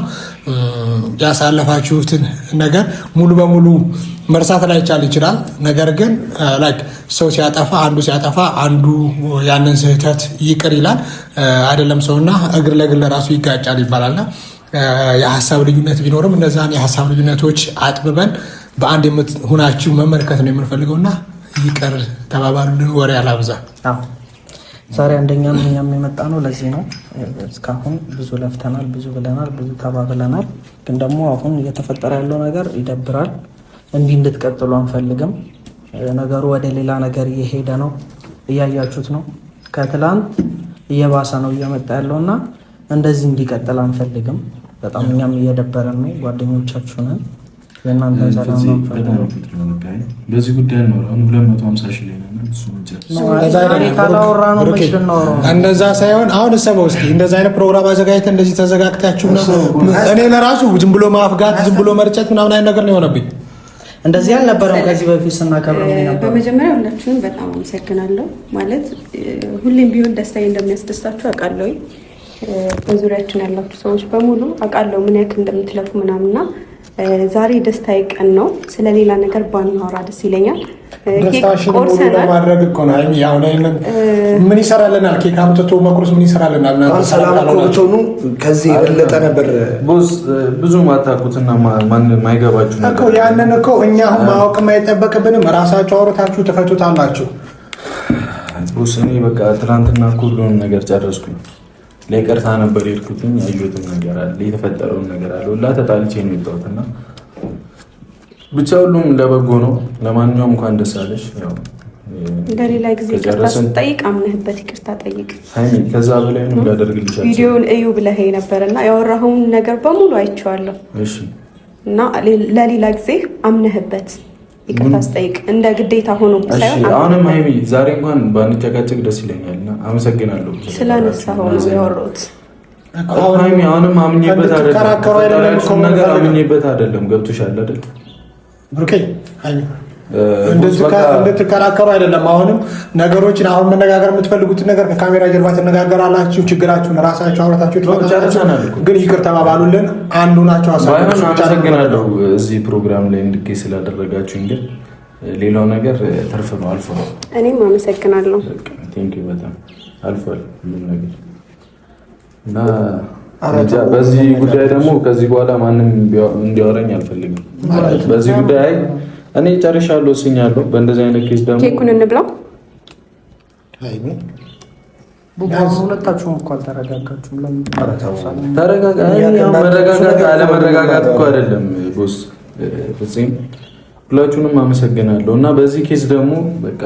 ያሳለፋችሁትን ነገር ሙሉ በሙሉ መርሳት ላይቻል ይችላል። ነገር ግን like ሰው ሲያጠፋ አንዱ ሲያጠፋ አንዱ ያንን ስህተት ይቅር ይላል። አይደለም ሰውና እግር ለእግር ለራሱ ይጋጫል ይባላልና የሀሳብ ልዩነት ቢኖርም እነዛን የሀሳብ ልዩነቶች አጥብበን በአንድ ሁናችሁ መመልከት ነው የምንፈልገው እና ይቅር ተባባሉልን። ወሬ አላብዛ። ዛሬ አንደኛም እኛም የመጣ ነው ለዚህ ነው። እስካሁን ብዙ ለፍተናል፣ ብዙ ብለናል፣ ብዙ ተባብለናል። ግን ደግሞ አሁን እየተፈጠረ ያለው ነገር ይደብራል። እንዲህ እንድትቀጥሉ አንፈልግም። ነገሩ ወደ ሌላ ነገር እየሄደ ነው፣ እያያችሁት ነው። ከትላንት እየባሰ ነው እየመጣ ያለው እና እንደዚህ እንዲቀጥል አንፈልግም። በጣም እኛም እየደበረን ነው። ጓደኞቻችሁ ነን። የእናንተን ሰላም ነው የምንፈልገው። በዚህ ጉዳይ ነው አሁን 250 ሺህ ላይ ነን። እሱን እንጨርስ። እንደዛ ሳይሆን አሁን እሰበው እስኪ እንደዛ አይነት ፕሮግራም አዘጋጅተን እንደዚህ ተዘጋግታችሁ ነው። እኔ ለራሱ ዝም ብሎ ማፍጋት ዝም ብሎ መርጨት ምናምን አይነት ነገር ነው የሆነብኝ። እንደዚህ አልነበረም ከዚህ በፊት ስናከብረው ነበር። በመጀመሪያ ሁላችሁንም በጣም አመሰግናለሁ። ማለት ሁሌም ቢሆን ደስታዬ እንደሚያስደስታችሁ አውቃለሁ። በዙሪያችን ያላችሁ ሰዎች በሙሉ አውቃለሁ ምን ያክል እንደምትለፉ ምናምንና ዛሬ ደስታዬ ቀን ነው። ስለሌላ ነገር ባናወራ ደስ ይለኛል። ደስታሽን ሙሉ ለማድረግ እኮ ነው። ሀይሚ አሁን ይሄንን ምን ይሰራልናል? ኬክ አምጥቶ መቁረስ ምን ይሰራልናል? አሁን ሰላም እኮ ብትሆኑ ከዚህ የበለጠ ነበር። boss ብዙ ማታውቁትና ማይገባችሁ እኮ ያንን እኮ እኛ አሁን ማወቅ አይጠበቅብንም። ራሳችሁ አውርታችሁ ትፈቱታላችሁ። boss እኔ በቃ ትናንትና እኮ ሁሉንም ነገር ጨረስኩኝ። ለይቅርታ ነበር የሄድኩትኝ። ያየሁትም ነገር አለ፣ የተፈጠረውን ነገር አለ። ሁላ ተጣልቼ ነው የወጣሁት እና ብቻ ሁሉም ለበጎ ነው። ለማንኛውም እንኳን ደስ አለሽ። ያው ለሌላ ጊዜ ይቅርታ ስጠይቅ አምነህበት ይቅርታ ጠይቅ። ሀይሚ ከዛ በላይ ምንም ላደርግልሽ አልችልም። ቪዲዮውን እዩ ብለህ ነበር እና ያወራኸውን ነገር በሙሉ አይቼዋለሁ እሺ እና ለሌላ ጊዜ አምነህበት ይቅርታ ስጠይቅ እንደ ግዴታ ሆኖ እሺ ሳይሆን አሁንም ሀይሚ ዛሬ እንኳን ባንጨቃጨቅ ደስ ይለኛል እና አመሰግናለሁ ስላነሳኸው ነው ያወራሁት። ሀይሚ አሁንም አምኜበት አይደለም እንድትከራከሩ አይደለም እኮ የተፈጠረችውን ነገር የምንፈልገው። አምኜበት አይደለም። ገብቶሻል አይደል? ብሩኬ ሀይሚ boss በቃ እንድትከራከሩ አይደለም። አሁንም ነገሮችን አሁን መነጋገር የምትፈልጉትን ነገር ከካሜራ ጀርባ ትነጋገራላችሁ። ችግራችሁን ራሳችሁ አውራታችሁ ትፈታላችሁ። ጨርሰናል እኮ። ግን ይቅር ተባባሉልን። አንዱ ናቸው ባይሆን አመሰግናለሁ እዚህ ፕሮግራም ላይ እንድገኝ ስላደረጋችሁኝ። ግን ሌላው ነገር ትርፍ ነው፣ አልፎ ነው። እኔም አመሰግናለሁ። thank you በጣም አልፏል ሁሉም ነገር እና እንጃ፣ በዚህ ጉዳይ ደግሞ ከዚህ በኋላ ማንም እንዲያወራኝ አልፈልግም። በዚህ ጉዳይ እኔ ጨርሻለሁ፣ ወስኛለሁ። በእንደዚህ አይነት case ደግሞ ኬኩን እንብላው። ሁለታችሁም እኮ አልተረጋጋችሁም። ለምን ተረጋጋ። መረጋጋት አለመረጋጋት እኮ አይደለም boss ፍጹም ሁላችሁንም አመሰግናለሁ። እና በዚህ case ደግሞ በቃ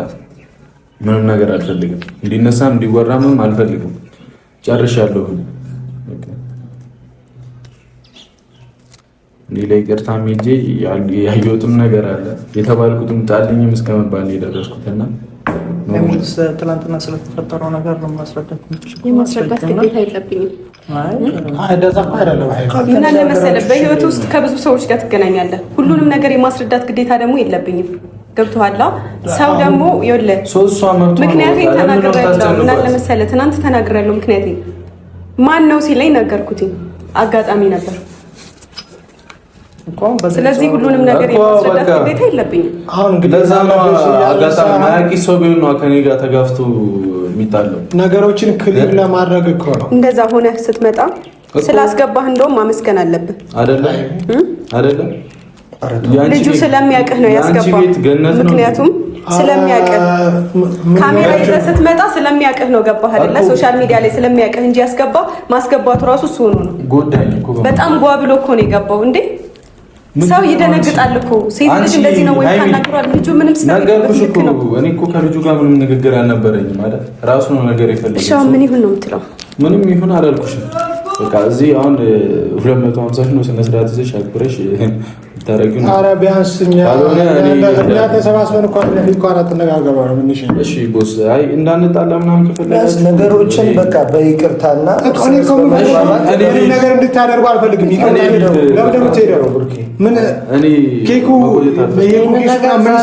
ምንም ነገር አልፈልግም፣ እንዲነሳም እንዲወራምም አልፈልግም። ጨርሻለሁ። በቃ እኔ ለይቅርታም ሄጄ ያየሁትም ነገር አለ የተባልኩትም ጣልኝም እስከመባል የደረስኩትና ትናንትና ስለተፈጠረው ነገር ነው ማስረዳት የምትችል የማስረዳት ግዴታ የለብኝም። እንደዛ እኮ አይደለም ሀይሚ። ምን አለ መሰለህ፣ በህይወት ውስጥ ከብዙ ሰዎች ጋር ትገናኛለህ። ሁሉንም ነገር የማስረዳት ግዴታ ደግሞ የለብኝም። ገብቶሃል? ሰው ደግሞ ይኸውልህ፣ ምክንያቴን ተናግሬያለሁ። ምን አለ መሰለህ ትናንት ተናግሬያለሁ። ምክንያቴን ማን ነው ሲለኝ ነገርኩትኝ። አጋጣሚ ነበር። ስለዚህ ሁሉንም ነገር የማስረዳት ግዴታ የለብኝም። አሁን እንግዲህ ለዛ ነው አጋጣሚ ማያውቅ ሰው ቢሆን ነው ከኔ ጋር ተጋፍቶ የሚጣለው። ነገሮችን clear ለማድረግ እኮ ነው። እንደዛ ሆነ ስትመጣ ስላስገባህ እንደውም ማመስገን አለብህ። አይደለም አይደለም፣ ልጁ ስለሚያውቅህ ነው ያስገባህ። ምክንያቱም ስለሚያውቅህ ካሜራ ይዘህ ስትመጣ ስለሚያውቅህ ነው። ገባህ አይደለ? social media ላይ ስለሚያውቅህ እንጂ ያስገባ ማስገባቱ ራሱ እሱ ሆኖ ነው። በጣም ጓ ብሎ እኮ ነው የገባው እንዴ። ሰው ይደነግጣል እኮ ሴት ልጅ እንደዚህ ነው ወይ ታናግሯል። ልጁ ምንም ነገርኩሽ እኮ እኔ እኮ ከልጁ ጋር ምንም ንግግር አልነበረኝም ማለት ራሱ ነው ነገር የፈለገው። እሺ አሁን ምን ይሁን ነው የምትለው? ምንም ይሁን አላልኩሽም። በቃ እዚህ አሁን 250 ነው ስነ ስርዓት ይዘሽ አክብረሽ ታረጊው ነው። ኧረ ቢያንስ እኛ ተሰባስበን እኮ አትነጋገሩ ነው። እሺ boss፣ አይ እንዳንጣላ ምናምን ከፈለጋችሁ ነገሮችን በቃ በይቅርታና ነገር እንድታደርጉ አልፈልግም። ምን ኬኩ ምን ይሰራልናል?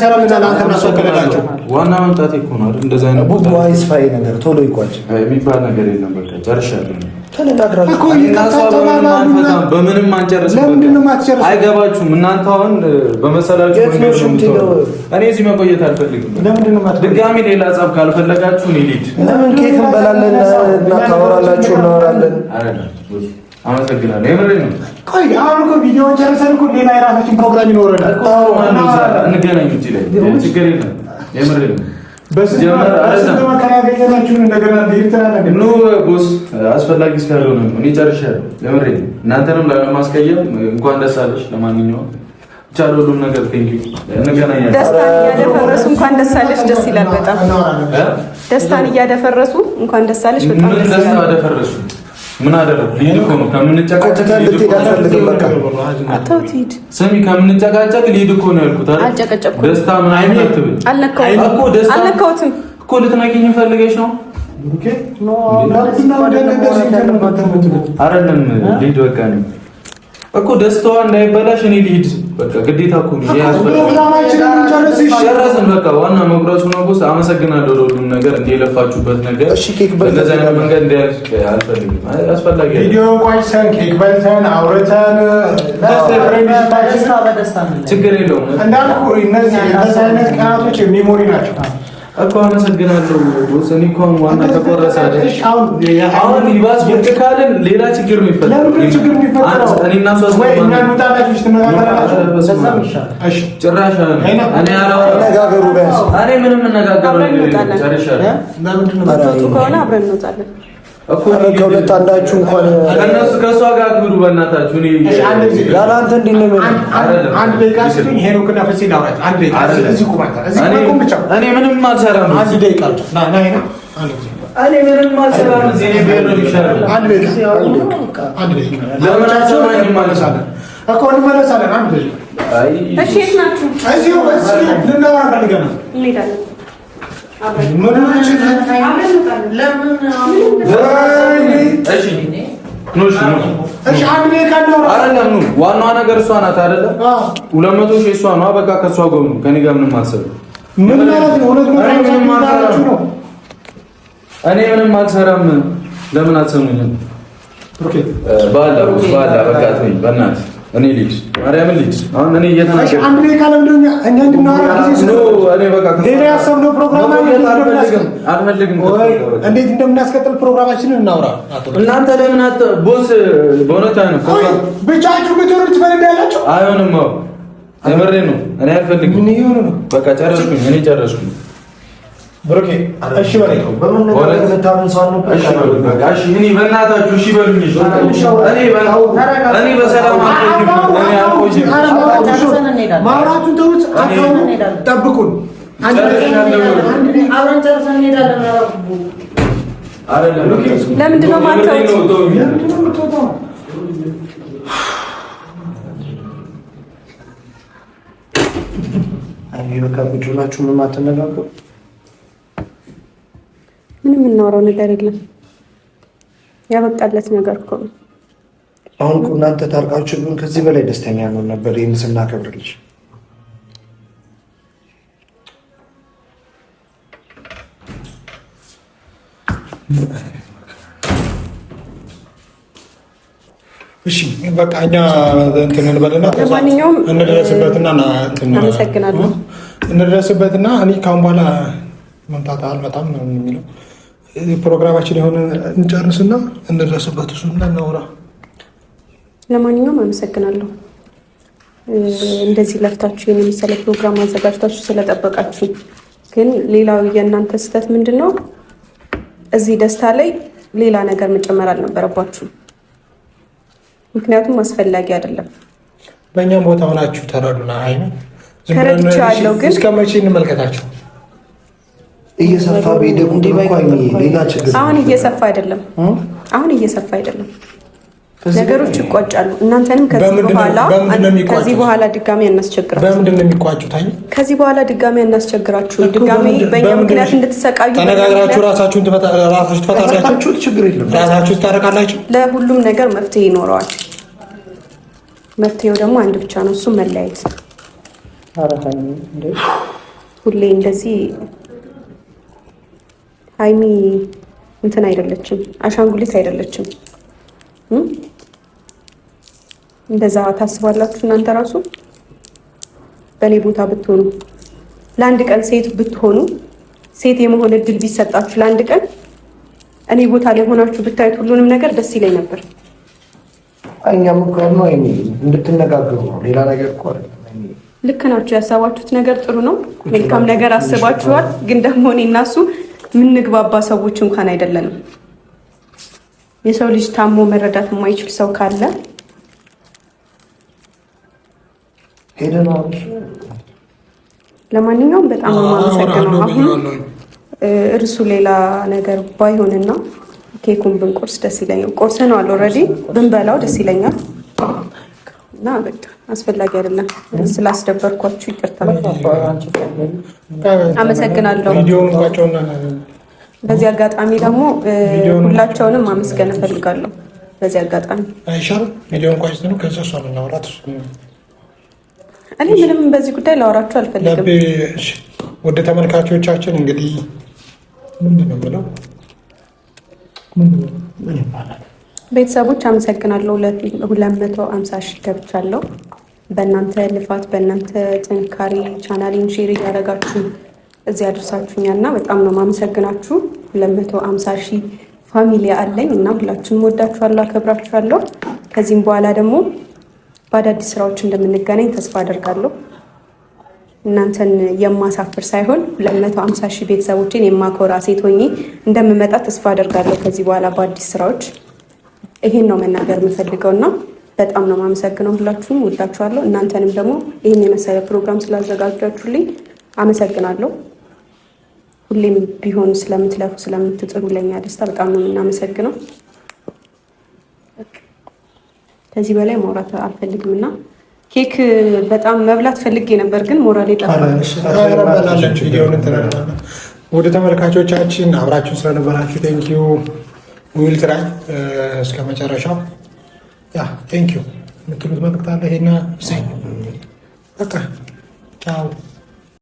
አንተ እናስወክልላቸው። ዋና መምጣቴ እኮ ነው አይደል? እንደዛ አይነት ቦታ ዋይስፋይ ነገር ቶሎ ይቋጭ የሚባል ነገር የለም። በቃ ጨርሻለሁ። ተነጋግራችሁ በምንም አንጨርስም። ለምንድን ነው የማትጨርሰው? አይገባችሁም። እናንተ አሁን በመሰላችሁ እኔ እዚህ መቆየት አልፈልግም። ለምንድን ነው የማትቆየው? ድጋሚ ሌላ ጸብ ካልፈለጋችሁ እኔ ልሂድ። ለምን ኬክ እንበላለን እና ታወራላችሁ፣ እናወራለን። አመሰግናለሁ። የምሬን ነው። ቆይ አሁን እኮ ቪዲዮ ጨርሰን እኮ ሌላ የራሳችን ፕሮግራም ይኖረናል። እንገናኝ ውጪ ላይ ችግር የለም። የምሬን ነው። No boss አስፈላጊ ስላልሆነ ነው። እኔ ጨርሻለሁ። የምሬን ነው። እናንተንም ላለማስቀየም እንኳን ደስ አለሽ። ለማንኛውም ብቻ ለሁሉም ነገር thank you። እንገናኛለን። ደስታን እያደፈረሱ እንኳን ደስ አለሽ። ደስ ይላል በጣም ደስታን እያደፈረሱ እንኳን ደስ አለሽ። በጣም ደስ ይላል። ደስታ አደፈረሱ ምን አደረኩ? ልሂድ እኮ ነው። ከምንጨቃጨቅ ስሚ፣ ከምንጨቃጨቅ ልሂድ እኮ ነው ያልኩት አይደል? አልጨቀጨቅኩም። ደስታ ምን አይነት አትበል። አልነካሁትም እኮ ልትነኪኝ ፈልገሽ ነው አይደለም? ልሂድ በቃ ነው እኮ ደስታዋ እንዳይበላሽ እኔ ልሂድ። በቃ ግዴታ እኮ ነው። ጨረስን። በቃ ዋና መቁረሱ ነው። boss አመሰግናለሁ ለሁሉም ነገር እንደ የለፋችሁበት ነገር። እሺ ኬክ በእንደዚህ አይነት መንገድ እንዲያልቅ አልፈልግም። አስፈላጊ ቪዲዮ ቋጭተን ኬክ በልተን አውርተን ችግር የለውም። እንዳልኩ እነዚህ አይነት ቀናቶች memory ናቸው እኮ አመሰግናለሁ። እኔ እኮ አሁን ዋና ተቆረሰ አይደል? አሁን ይባስ ቁጭ ካልን ሌላ ችግር ነው የሚፈጠረው። ለምንድን ችግር የሚፈጠረው? እኔ እና እሷ ወይ እኛ እንውጣላችሁ ትነጋገራላችሁ። ጭራሽ እኔ ተነጋገሩ። ቢያንስ እኔ ምንም እንነጋገረው ነገር የለም። ጨርሻለሁ። ከሆነ አብረን እንወጣለን እኮ ከሁለት አንዳችሁ እንኳን ከእነሱ ከእሷ ጋር አክብሩ በእናታችሁ። እኔ ያለ አንተ እንዴት ነው የሚሆነው? አንድ ደቂቃ ስጡኝ። ሄኖክና ፍፄ ላውራቸው። አንድ ደቂቃ እዚህ ቁም። አንተ እዚህ ቁም ብቻ። እኔ ምንም አልሰራም። አንድ ደቂቃ ና ና ና። አንድ ጊዜ እኔ ምንም አልሰራም። እዚህ እኔ ብሄድ ነው የሚሻለው። አንድ ደቂቃ አንድ ደቂቃ። ለምን አትሰማኝም ማለት ነው እኮ እንመለሳለን። አንድ ደቂቃ። እሺ የት ናችሁ? እዚሁ እዚሁ ልናወራ ፈልገናል። እንሄዳለን። ዋናዋ ነገር እሷ ናት አይደለ? 200 ሺህ እሷ ነዋ። በቃ ከእሷ ጎኑ ከእኔ ጋር ምንም አትሰራም። ምን ማለት ነው? እኔ ምንም አልሰራም። ለምን አትሰሙኝም? ባላ ባላ በቃ ተወኝ በእናትህ። እኔ ልሂድ፣ ማርያምን ልሂድ። አሁን እኔ እየተናገርኩ አንድ ደቂቃ ለምንድን ነው እኛ እንድናወራ ጊዜ እኔ በቃ ሌላ ያሰብነው ፕሮግራም አልፈልግም። እንዴት እንደምናስቀጥል ፕሮግራማችንን እናውራ። እናንተ ለምን boss በእውነት አይሆንም። ብቻችሁ ብትሆኑ ትፈልጋላችሁ? አይሆንም። የምሬን ነው። እኔ አልፈልግም። ምን እየሆነ ነው? በቃ ጨረስኩኝ። እኔ ጨረስኩኝ። ብሩኬ እሺ በለኝ። እሺ እኔ በእናታችሁ እሺ በሉኝ። እኔ በሰላም አልቆይም። ማውራቱን ተውት፣ ጠብቁን። ለምንድን ነው የማታዩት? በቃ ቁጭ ብላችሁ ምንም አትነጋገሩ። ምንም የምናወራው ነገር የለም። ያበቃለት ነገር እኮ ነው። አሁን እኮ እናንተ ታርቃችሁ ቢሆን ከዚህ በላይ ደስተኛ ነው ነበር። ይህን ስናከብርልሽ እሺ በቃ እኛ እንትን እንበልና ለማንኛውም እንድረስበትና እንትን አመሰግናለሁ። እንድረስበትና እኔ ካሁን በኋላ መምጣት አልመጣም ነው የሚለው ፕሮግራማችን የሆነ እንጨርስና እንድረስበት እሱና እናውራ። ለማንኛውም አመሰግናለሁ። እንደዚህ ለፍታችሁ የመሰለ ፕሮግራም አዘጋጅታችሁ ስለጠበቃችሁ። ግን ሌላው የእናንተ ስህተት ምንድን ነው? እዚህ ደስታ ላይ ሌላ ነገር መጨመር አልነበረባችሁም። ምክንያቱም አስፈላጊ አይደለም። በእኛም ቦታ ሆናችሁ ተረዱና። አይ ተረድቻለሁ፣ ግን እስከ መቼ እንመልከታቸው? እየሰፋ በሄደ ቁጥር እኮ ሌላ ችግር አሁን እየሰፋ አይደለም። አሁን እየሰፋ አይደለም። ነገሮች ይቋጫሉ። እናንተንም ከዚህ በኋላ ድጋሚ አናስቸግራችሁ። በምንድን ነው የሚቋጩት? ከዚህ በኋላ ድጋሚ አናስቸግራችሁ። ድጋሚ በእኛ ምክንያት እንድትሰቃዩ ተነጋግራችሁ ራሳችሁን ትፈታላችሁ። ችግር የለም። ራሳችሁ ትታረቃላችሁ። ለሁሉም ነገር መፍትሄ ይኖረዋል። መፍትሄው ደግሞ አንድ ብቻ ነው፣ እሱም መለያየት። ሁሌ እንደዚህ ሀይሚ እንትን አይደለችም፣ አሻንጉሊት አይደለችም። እንደዛ ታስባላችሁ እናንተ ራሱ በእኔ ቦታ ብትሆኑ ለአንድ ቀን ሴት ብትሆኑ ሴት የመሆን እድል ቢሰጣችሁ ለአንድ ቀን እኔ ቦታ ላይ ሆናችሁ ብታዩት ሁሉንም ነገር ደስ ይለኝ ነበር። እኛም እኮ ያልነው እንድትነጋገሩ ነው፣ ሌላ ነገር እኮ አይደለም። ልክ ናችሁ። ያሰባችሁት ነገር ጥሩ ነው፣ መልካም ነገር አስባችኋል። ግን ደግሞ እኔ እና እሱ የምንግባባ ሰዎች እንኳን አይደለንም። የሰው ልጅ ታሞ መረዳት የማይችል ሰው ካለ ለማንኛውም በጣም የማመሰግነው አሁን እርሱ ሌላ ነገር ባይሆንና ኬኩን ብንቆርስ ደስ ይለኛል። ቆርሰነዋል already፣ ብንበላው ደስ ይለኛል። እና በቃ አስፈላጊ አይደለም። ስላስደበርኳችሁ ይቅርታ፣ አመሰግናለሁ። በዚህ አጋጣሚ ደግሞ ሁላቸውንም ማመስገን እፈልጋለሁ። በዚህ አጋጣሚ እኔ ምንም በዚህ ጉዳይ ላወራችሁ አልፈልግም። ወደ ተመልካቾቻችን እንግዲህ ምንድን ነው የምለው ቤተሰቦች አመሰግናለሁ። 250 ሺህ ገብቻለሁ። በእናንተ ልፋት በእናንተ ጥንካሬ ቻናሌን share እያደረጋችሁ እዚህ አድርሳችሁኛል እና በጣም ነው ማመሰግናችሁ። 250 ሺህ family አለኝ እና ሁላችሁንም ወዳችኋለሁ፣ አከብራችኋለሁ። ከዚህም በኋላ ደግሞ በአዳዲስ ስራዎች እንደምንገናኝ ተስፋ አደርጋለሁ። እናንተን የማሳፍር ሳይሆን 250 ሺህ ቤተሰቦችን የማኮራ ሴት ሆኜ እንደምመጣ ተስፋ አደርጋለሁ። ከዚህ በኋላ በአዲስ ስራዎች ይሄን ነው መናገር የምፈልገው እና በጣም ነው የማመሰግነው። ሁላችሁም ወዳችኋለሁ። እናንተንም ደግሞ ይህን የመሰለ ፕሮግራም ስላዘጋጃችሁልኝ አመሰግናለሁ። ሁሌም ቢሆን ስለምትለፉ ስለምትጥሩ ለኛ ደስታ በጣም ነው የምናመሰግነው። ከዚህ በላይ ማውራት አልፈልግም እና ኬክ በጣም መብላት ፈልጌ ነበር፣ ግን ሞራሌ ጠፋ። ወደ ተመልካቾቻችን አብራችሁን ስለነበራችሁ thank you። We'll try እስከ መጨረሻው yeah thank you የምትሉት መልዕክት አለ? ይሄና በቃ ቻው።